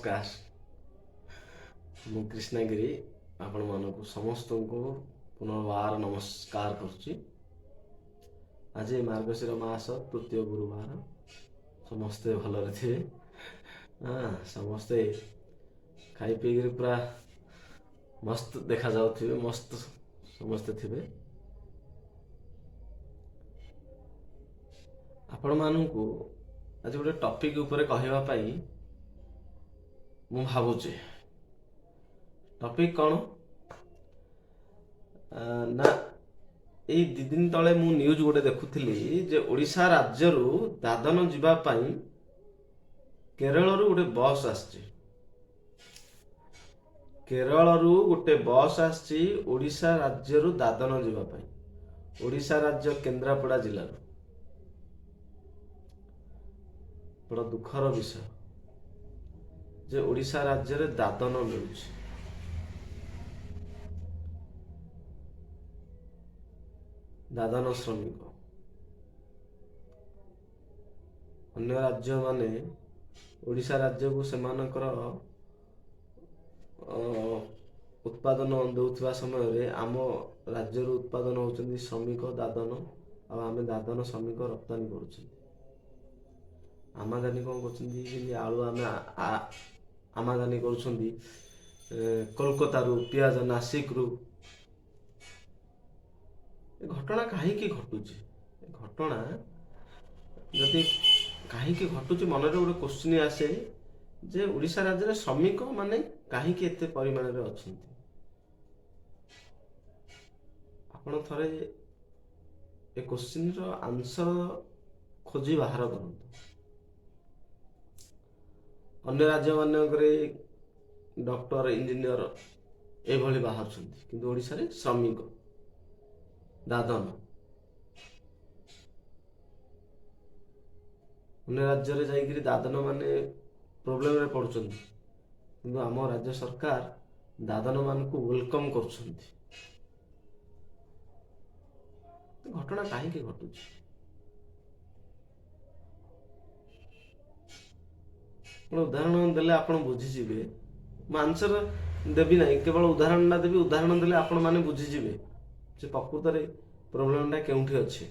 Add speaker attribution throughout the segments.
Speaker 1: ନମସ୍କାର। ମୁଁ କ୍ରିଷ୍ଣାଗିରି ଆପଣମାନଙ୍କୁ ସମସ୍ତଙ୍କୁ ପୁନର୍ବାର ନମସ୍କାର କରୁଛି। ଆଜି ମାର୍ଗଶିର ମାସ ତୃତୀୟ ଗୁରୁବାର। ସମସ୍ତେ ଭଲରେ ଥିବେ। ହଁ, ସମସ୍ତେ ଖାଇ ପିଇକିରି ପୁରା ମସ୍ତ ଦେଖାଯାଉଥିବେ, ମସ୍ତ ସମସ୍ତେ ଥିବେ। ଆପଣମାନଙ୍କୁ ଆଜି ଗୋଟେ ଟପିକ୍ ଉପରେ କହିବା ପାଇଁ ମୁଁ ଭାବୁଛି। ଟପିକ୍ କ'ଣ ନା, ଏଇ 2 ଦିନ ତଳେ ମୁଁ ନ୍ୟୁଜ୍ ଗୋଟେ ଦେଖୁଥିଲି ଯେ ଓଡ଼ିଶା ରାଜ୍ୟରୁ ଦାଦନ ଯିବା ପାଇଁ କେରଳରୁ ଗୋଟେ ବସ୍ ଆସିଛି। କେରଳରୁ ଗୋଟେ ବସ୍ ଆସିଛି ଓଡ଼ିଶା ରାଜ୍ୟରୁ ଦାଦନ ଯିବା ପାଇଁ, ଓଡ଼ିଶା ରାଜ୍ୟ କେନ୍ଦ୍ରାପଡ଼ା ଜିଲ୍ଲାରୁ। ବଡ଼ ଦୁଃଖର ବିଷୟ ଯେ ଓଡ଼ିଶା ରାଜ୍ୟରେ ଦାଦନ ମିଳୁଛି। ଦାଦନ ଶ୍ରମିକ। ଅନ୍ୟ ରାଜ୍ୟମାନେ ଓଡ଼ିଶା ରାଜ୍ୟକୁ ସେମାନଙ୍କର ଉତ୍ପାଦନ ଦେଉଥିବା ସମୟରେ ଆମ ରାଜ୍ୟରୁ ଉତ୍ପାଦନ ହେଉଛନ୍ତି ଶ୍ରମିକ ଦାଦନ। ଆଉ ଆମେ ଦାଦନ ଶ୍ରମିକ ରପ୍ତାନୀ କରୁଛନ୍ତି। ଆମଦାନୀ କ'ଣ କରୁଛନ୍ତି? ଯେମିତି ଆଳୁ ଆମେ ଆମଦାନୀ କରୁଛନ୍ତି କୋଲକାତାରୁ, ପିଆଜ ନାସିକରୁ। ଏ ଘଟଣା କାହିଁକି ଘଟୁଛି? ଏ ଘଟଣା ଯଦି କାହିଁକି ଘଟୁଛି, ମନରେ ଗୋଟେ କୋଶ୍ଚିନ୍ ଆସେ ଯେ ଓଡ଼ିଶା ରାଜ୍ୟରେ ଶ୍ରମିକ ମାନେ କାହିଁକି ଏତେ ପରିମାଣରେ ଅଛନ୍ତି? ଆପଣ ଥରେ ଏ କୋଶ୍ଚିନ୍ର ଆନ୍ସର ଖୋଜି ବାହାର କରନ୍ତୁ। ଅନ୍ୟ ରାଜ୍ୟମାନଙ୍କରେ ଡକ୍ଟର, ଇଞ୍ଜିନିୟର ଏଭଳି ବାହାରୁଛନ୍ତି, କିନ୍ତୁ ଓଡ଼ିଶାରେ ଶ୍ରମିକ, ଦାଦନ। ଅନ୍ୟ ରାଜ୍ୟରେ ଯାଇକିରି ଦାଦନ ମାନେ ପ୍ରୋବ୍ଲେମରେ ପଡୁଛନ୍ତି, କିନ୍ତୁ ଆମ ରାଜ୍ୟ ସରକାର ଦାଦନ ମାନଙ୍କୁ welcome କରୁଛନ୍ତି। ଘଟଣା କାହିଁକି ଘଟୁଛି? ଗୋଟେ ଉଦାହରଣ ଦେଲେ ଆପଣ ବୁଝିଯିବେ। ମୁଁ ଆନ୍ସର ଦେବି ନାହିଁ, କେବଳ ଉଦାହରଣଟା ଦେବି। ଉଦାହରଣ ଦେଲେ ଆପଣମାନେ ବୁଝିଯିବେ ଯେ ପ୍ରକୃତରେ ପ୍ରୋବ୍ଲେମଟା କେଉଁଠି ଅଛି।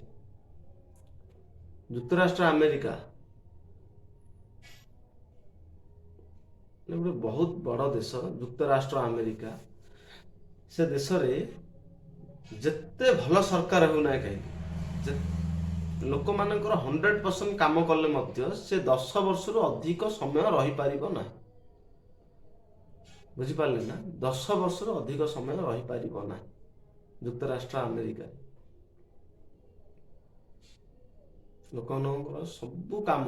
Speaker 1: ଯୁକ୍ତରାଷ୍ଟ୍ର ଆମେରିକା ଗୋଟେ ବହୁତ ବଡ଼ ଦେଶ, ଯୁକ୍ତରାଷ୍ଟ୍ର ଆମେରିକା। ସେ ଦେଶରେ ଯେତେ ଭଲ ସରକାର ହେଉନା କାହିଁକି, ଯେ ଲୋକମାନଙ୍କର 100% କାମ କଲେ ମଧ୍ୟ ସେ 10 ବର୍ଷରୁ ଅଧିକ ସମୟ ରହିପାରିବ ନାହିଁ। ବୁଝିପାରିଲେ ନା? 10 ବର୍ଷରୁ ଅଧିକ ସମୟ ରହିପାରିବ ନାହିଁ ଯୁକ୍ତରାଷ୍ଟ୍ର ଆମେରିକାରେ। ଲୋକମାନଙ୍କର ସବୁ କାମ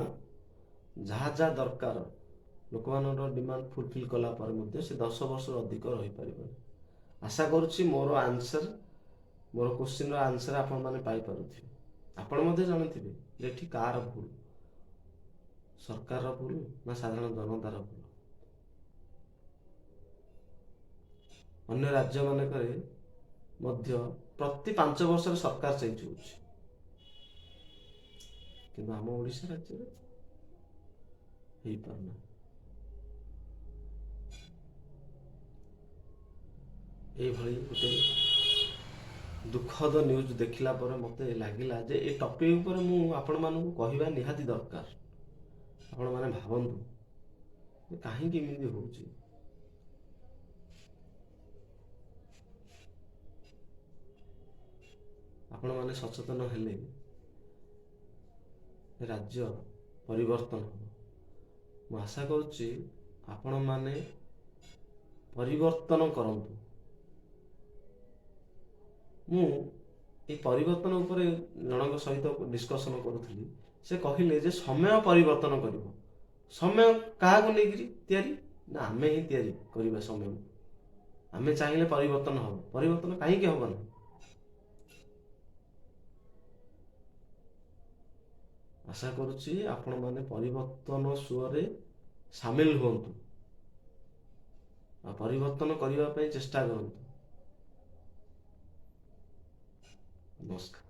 Speaker 1: ଯାହା ଯାହା ଦରକାର, ଲୋକମାନଙ୍କର ଡିମାଣ୍ଡ ଫୁଲଫିଲ୍ କଲା ପରେ ମଧ୍ୟ ସେ 10 ବର୍ଷରୁ ଅଧିକ ରହିପାରିବନି। ଆଶା କରୁଛି ମୋର ଆନ୍ସର, ମୋର କୋଶ୍ଚିନ୍ର ଆନ୍ସର ଆପଣମାନେ ପାଇପାରୁଥିବେ। ଆପଣ ମଧ୍ୟ ଜାଣୁଥିବେ ଯେ ଏଠି କାହାର ଭୁଲ, ସରକାରର ଭୁଲ ନା ସାଧାରଣ ଜନତାର ଭୁଲ? ଅନ୍ୟ ରାଜ୍ୟମାନଙ୍କରେ ମଧ୍ୟ ପ୍ରତି 5 ବର୍ଷରେ ସରକାର ଚେଞ୍ଜ ହେଉଛି, କିନ୍ତୁ ଆମ ଓଡ଼ିଶା ରାଜ୍ୟରେ ହେଇପାରୁନାହିଁ। ଏଇଭଳି ଗୋଟେ ଦୁଃଖଦ ନ୍ୟୁଜ୍ ଦେଖିଲା ପରେ ମୋତେ ଲାଗିଲା ଯେ ଏ ଟପିକ୍ ଉପରେ ମୁଁ ଆପଣମାନଙ୍କୁ କହିବା ନିହାତି ଦରକାର। ଆପଣମାନେ ଭାବନ୍ତୁ ଯେ କାହିଁକି ଏମିତି ହେଉଛି। ଆପଣମାନେ ସଚେତନ ହେଲେ ରାଜ୍ୟ ପରିବର୍ତ୍ତନ ହେବ। ମୁଁ ଆଶା କରୁଛି ଆପଣମାନେ ପରିବର୍ତ୍ତନ କରନ୍ତୁ। ମୁଁ ଏଇ ପରିବର୍ତ୍ତନ ଉପରେ ଜଣଙ୍କ ସହିତ ଡିସ୍କସନ୍ କରୁଥିଲି। ସେ କହିଲେ ଯେ ସମୟ ପରିବର୍ତ୍ତନ କରିବ। ସମୟ କାହାକୁ ନେଇକିରି ତିଆରି ନା, ଆମେ ହିଁ ତିଆରି କରିବା ସମୟକୁ। ଆମେ ଚାହିଁଲେ ପରିବର୍ତ୍ତନ ହେବ। ପରିବର୍ତ୍ତନ କାହିଁକି ହେବ ନାହିଁ? ଆଶା କରୁଛି ଆପଣମାନେ ପରିବର୍ତ୍ତନ ସୁଅରେ ସାମିଲ ହୁଅନ୍ତୁ ଆଉ ପରିବର୍ତ୍ତନ କରିବା ପାଇଁ ଚେଷ୍ଟା କରନ୍ତୁ। ନମସ୍କାର।